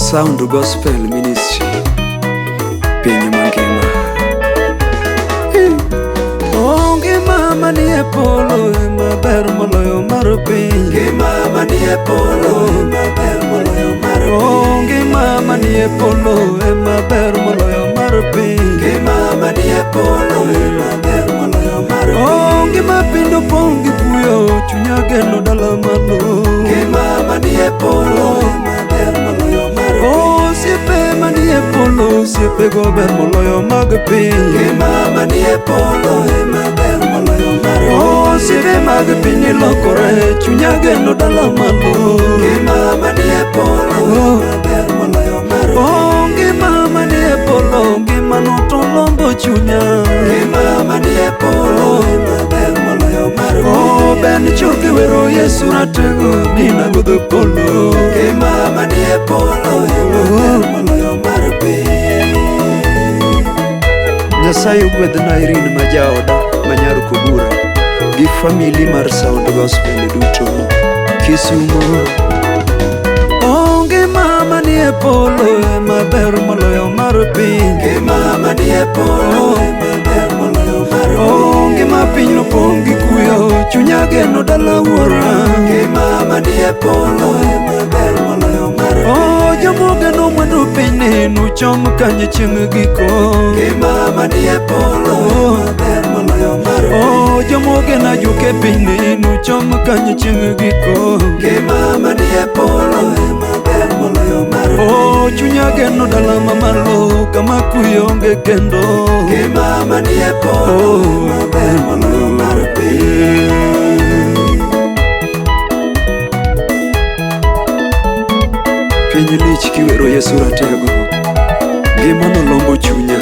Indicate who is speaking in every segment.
Speaker 1: Sound Gospel Ministry, piny mangima. Onge mama nie polo ema ber moloyo mar piny.
Speaker 2: Ngima manie polo ema ber moloyo mar piny.
Speaker 1: Onge mama nie polo ema ber moloyo mar piny.
Speaker 2: Ngima manie polo ema ber moloyo mar piny.
Speaker 1: Onge ma piny opong' gi kuyo, chunya geno dala malo.
Speaker 2: Ngima manie polo ema ber moloyo mar piny.
Speaker 1: Osiepe manie polo, osiepego ber moloyo mag piny.
Speaker 2: Ngima manie polo ema ber moloyo mar piny.
Speaker 1: Osiepe mag piny lokore, chunya geno dala malo.
Speaker 2: Ngima manie polo ema ber moloyo mar piny.
Speaker 1: Oh, ngima manie polo, ngima no to lombo chunya.
Speaker 2: Ngima manie polo ema ber moloyo mar piny.
Speaker 1: Oh, ben choke wero Yesu ratego, nina godho polo.
Speaker 2: Ngima manie polo ema ber moloyo mar piny.
Speaker 1: Nyasaye ogwedhna Irene ma jaoda ma nyar Kobura gi family mar Sound Gospel duto Kisumo. Onge mama nie polo ema ber moloyo mar piny.
Speaker 2: Ngima manie polo ema ber moloyo mar piny.
Speaker 1: Onge ma piny opong' gi kuyo, chunya geno dala wuora.
Speaker 2: Ngima manie polo ema ber moloyo mar piny.
Speaker 1: Oh, jomogeno mwandu pinyni nuchom kanye chieng' giko.
Speaker 2: Ngima manie polo ema ber moloyo mar piny.
Speaker 1: Oh, jomogeno ajuoke pinyni nuchom kanye chieng' giko.
Speaker 2: Ngima manie polo ema ber moloyo mar piny.
Speaker 1: Oh, chunya geno dala mamalo kama kuyo onge kendo.
Speaker 2: Ngima manie polo ema ber moloyo mar piny.
Speaker 1: Piny lich kiwero Yesu ratego, ngima no lombo chunya.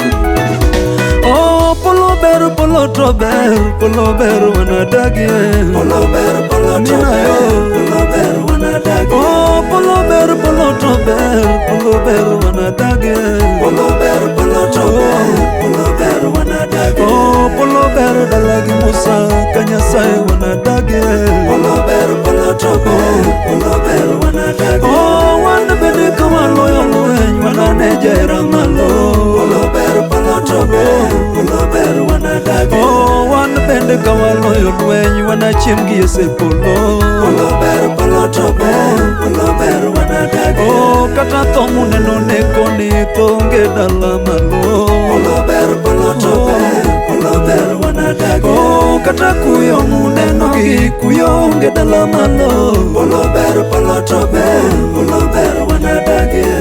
Speaker 1: Oh, polo ber, polo to ber, polo ber wanadagie.
Speaker 2: Polo ber, polo to ber, polo ber wanadagie.
Speaker 1: Oh, polo ber, polo to ber, polo ber wanadagie.
Speaker 2: Polo ber, polo to ber, polo ber wanadagie.
Speaker 1: Oh, polo ber dala gi Musa, ka Nyasaye wanadagie.
Speaker 2: Polo ber, polo to ber, polo ber wanadagie.
Speaker 1: Oh, wan bende ka waloyo lweny, wanane jahera malo.
Speaker 2: Polo ber, polo to ber, polo ber wanadagie.
Speaker 1: Oh, wan bende ka waloyo lweny, wanachiem gi Yesu e polo.
Speaker 2: Polo ber, polo to ber, polo ber wanadagie.
Speaker 1: Oh, kata tho muneno neko ni tho onge dala malo.
Speaker 2: Polo ber, polo to ber, polo ber wanadagie.
Speaker 1: Oh, kata kuyo muneno gi kuyo onge dala malo.
Speaker 2: Polo ber, polo to ber, polo ber wanadagie.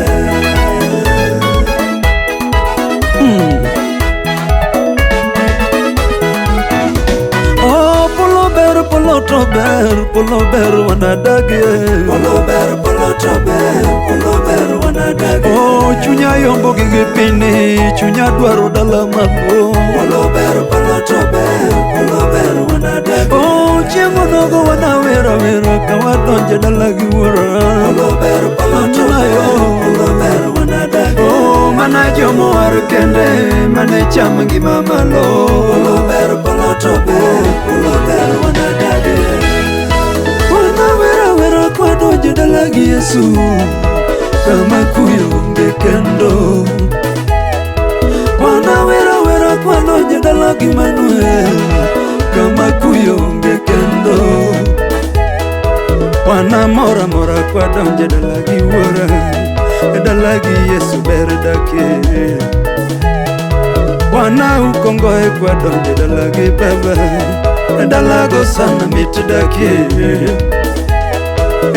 Speaker 1: Oh, polo ber, polo to ber, polo ber wanadagie.
Speaker 2: Polo ber, polo to ber, polo ber wanadagie.
Speaker 1: Oh, chunya yombo gige pinyni, chunya dwaro dala malo.
Speaker 2: Polo ber, polo to ber, polo ber wanadagie.
Speaker 1: Oh, chieng' onogo wanawera wera ka wadonjo dala gi wuora.
Speaker 2: Polo ber, polo to ber, polo ber wanadagie.
Speaker 1: Oh, mana jomowar kende mane cham ngima malo.
Speaker 2: Polo ber, polo to ber, polo ber wanadagie.
Speaker 1: Wanawera wera kwadonjo dala gi Yesu, kama kuyo onge kendo. Wanawera wera kwadonjo dala gi Manuel, kama kuyo onge kendo. Wanamora mora kwadonjo dala gi Wuora, dala gi Yesu ber dakie. Wana ukongoe kwadonjo dala gi Baba, dalago sana mit dakie.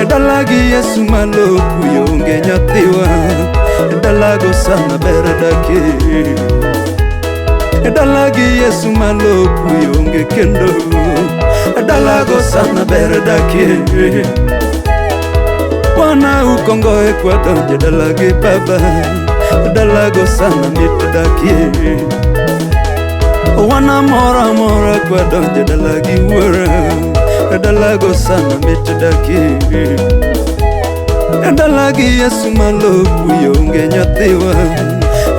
Speaker 1: Dala gi Yesu malo kuyo onge nyathiwa, dalago sana ber dakie. Dala gi Yesu malo kuyo onge kendo, dalago sana ber dakie. Wana ukongoe kwadonjo dala gi Baba, dalago sana mit dakie. Wana mora mora kwadonjo dala gi Wuora, dalago sana mit dakie. Dala gi Yesu malo kuyo onge nyathiwa,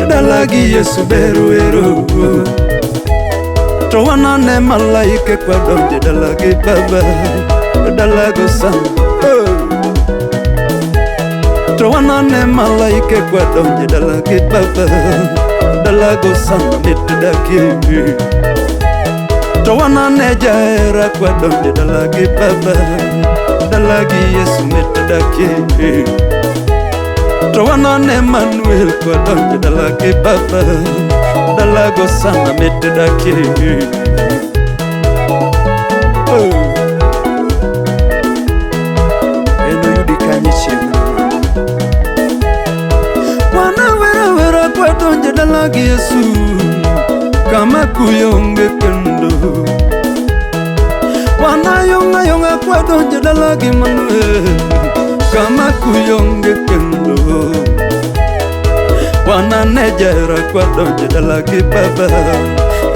Speaker 1: dala gi Yesu ber wero. To wanane malaike kwadonjo dala gi Baba, dalago sana. Oh. To To wanane malaike kwadonje dala gi baba, dalago sana mit dakie. To wanane jahera kwadonje dala gi baba, dala gi Yesu mit dakie. To wanane Manuel kwadonje dala gi baba, dalago sana mit dakie. Oh. Enoyudi kanye chieng' wana wera wera kwadonje dala gi Yesu, kama kuyo onge kendo. Wana yong'a yong'a kwadonje dala gi Manuel, kama kuyo onge kendo. Wana ne jahera kwadonje dala gi baba,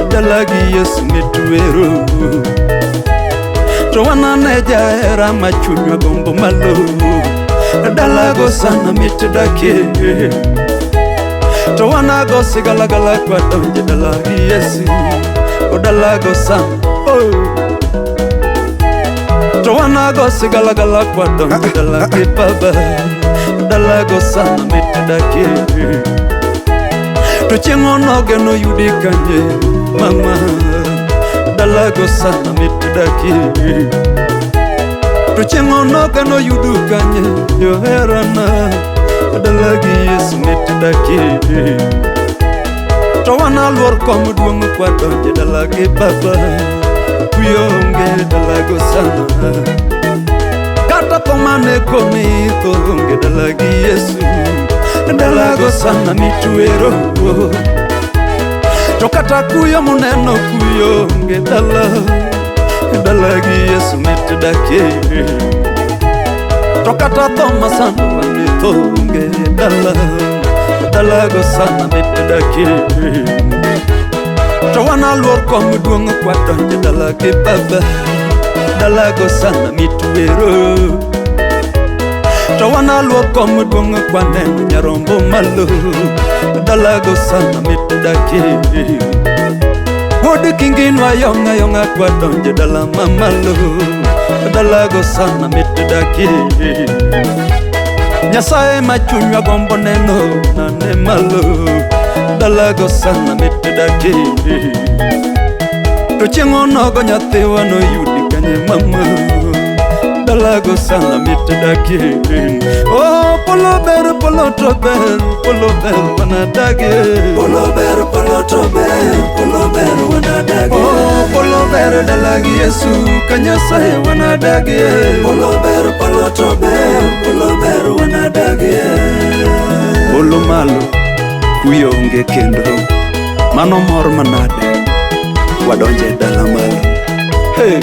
Speaker 1: dala gi Yesu mit wero. To wanane jahera ma chunywa gombo malo, dalago sana mit dakie. To wanago sigalagala kwadonje dala gi Yesu, o dalago sana, oh. To wanago sigalagala kwadonje dala gi baba, dalago sana mit dakie. To chieng' onoge noyudi kanye mama, dalago sana mit dakie. To chieng' onoge noyudu kanye joherana, dala gi Yesu mit dakie. To wanaluor kom duong' kwadonje dala gi baba, kuyo onge dalago sana. Kata tho mane koni tho onge dala gi Yesu, dalago sana mit wero. To kata kuyo muneno kuyo onge dala, dala gi Yesu mit dakie. To kata tho masando wane tho onge dala, dalago sana mit dakie. To wanaluor kom duong' kwadonje dala gi baba, dalago sana mit wero. To wanaluor kom duong' kwaneno nyarombo malo, dalago sana mit dakie. Wuod kinginwa yong'a yong'a kwadonje dala mamalo, dalago sana mit dakie. Nyasaye ma chunywa gombo neno nane malo, dalago sana mit dakie. To chieng' onogo nyathiwa noyudi kanye mama, dalago sana mit dakie. Oh, polo ber, polo to ber, polo ber wanadagie.
Speaker 2: Polo ber, polo to ber, polo ber wanadagie.
Speaker 1: Oh, polo ber dala gi Yesu, ka Nyasaye wanadagie.
Speaker 2: Polo ber, polo to ber, polo ber wanadagie.
Speaker 1: Polo malo, kuyo onge kendo, mano mor manade, wadonje dala malo. Hey.